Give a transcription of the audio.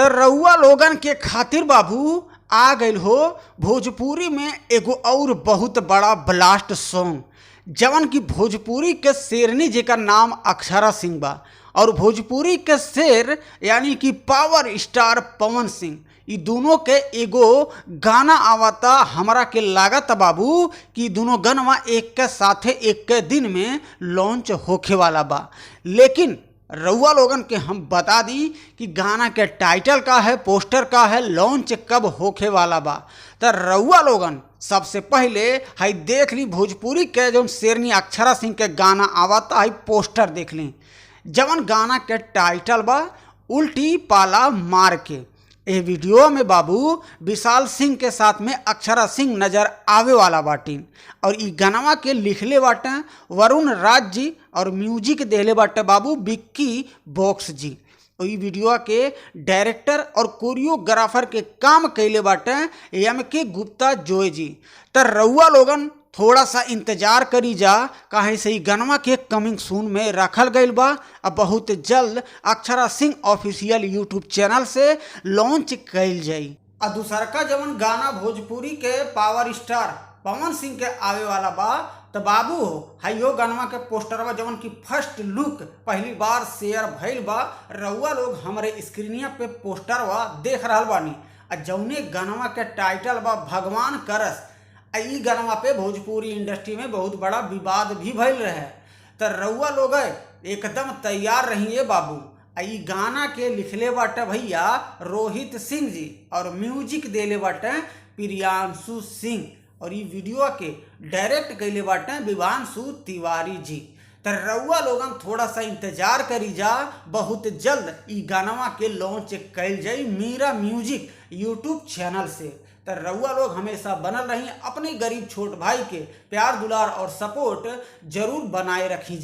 त रउआ लोगन के खातिर बाबू आ गइल हो भोजपुरी में एगो और बहुत बड़ा ब्लास्ट सॉन्ग, जवन की भोजपुरी के शेरनी जेकर नाम अक्षरा सिंह बा और भोजपुरी के शेर यानी कि पावर स्टार पवन सिंह, इ दोनों के एगो गाना आवता। हमरा के लागत बाबू कि दोनों गनवा एक के साथे एक के दिन में लॉन्च होखे वाला बा। लेकिन रउआ लोगन के हम बता दी कि गाना के टाइटल का है, पोस्टर का है, लॉन्च कब होखे वाला बा। त रउआ लोगन सबसे पहले हई देख ली भोजपुरी के जौन शेरनी अक्षरा सिंह के गाना आवता, हई पोस्टर देख ली, जवन गाना के टाइटल बा उल्टी पाला मार के। ए वीडियो में बाबू विशाल सिंह के साथ में अक्षरा सिंह नजर आवे वाला बाटीन और इ गानवा के लिखले बाटे वरुण राज जी और म्यूजिक देले बाटे बाबू बिक्की बॉक्स जी। और इ वीडियो के डायरेक्टर और कोरियोग्राफर के काम कैले बाटे एम के गुप्ता जोय जी। त रउआ लोगन थोड़ा सा इंतजार करी जा, काहे से इ गनवा के कमिंग सून में रखल गइल बा। अब बहुत जल्द Akshara Singh official YouTube channel से लॉन्च कइल जाई। आ दूसरका जवन गाना भोजपुरी के पावर स्टार पवन सिंह के आवे वाला बा, त बाबू हाइयो गानवा के पोस्टरवा जवन की फर्स्ट लुक पहली बार शेयर भइल बा, रउआ लोग हमरे स्क्रीनिया पे पोस्टरवा देख रहल बानी। आ जौने गानवा के टाइटल बा भगवान करस, आ इ गानवा पे भोजपुरी इंडस्ट्री में बहुत बड़ा विवाद भी भइल रहे। त रउआ लोग एकदम तैयार रहिए बाबू। आ इ गाना के लिखले बाटे भैया रोहित सिंह जी और म्यूजिक देले बाटे प्रियांशु सिंह और इ वीडियो के डायरेक्ट कैले बाटे विभांशु तिवारी जी। त रउआ लोगन थोड़ा सा इंतजार करी जा, बहुत जल्द इ गानवा के लॉन्च कइल जाई मीरा म्यूजिक यूट्यूब चैनल से। त रउआ लोग हमेशा बनल रही अपने गरीब छोट भाई के प्यार दुलार और सपोर्ट जरूर बनाए रखी।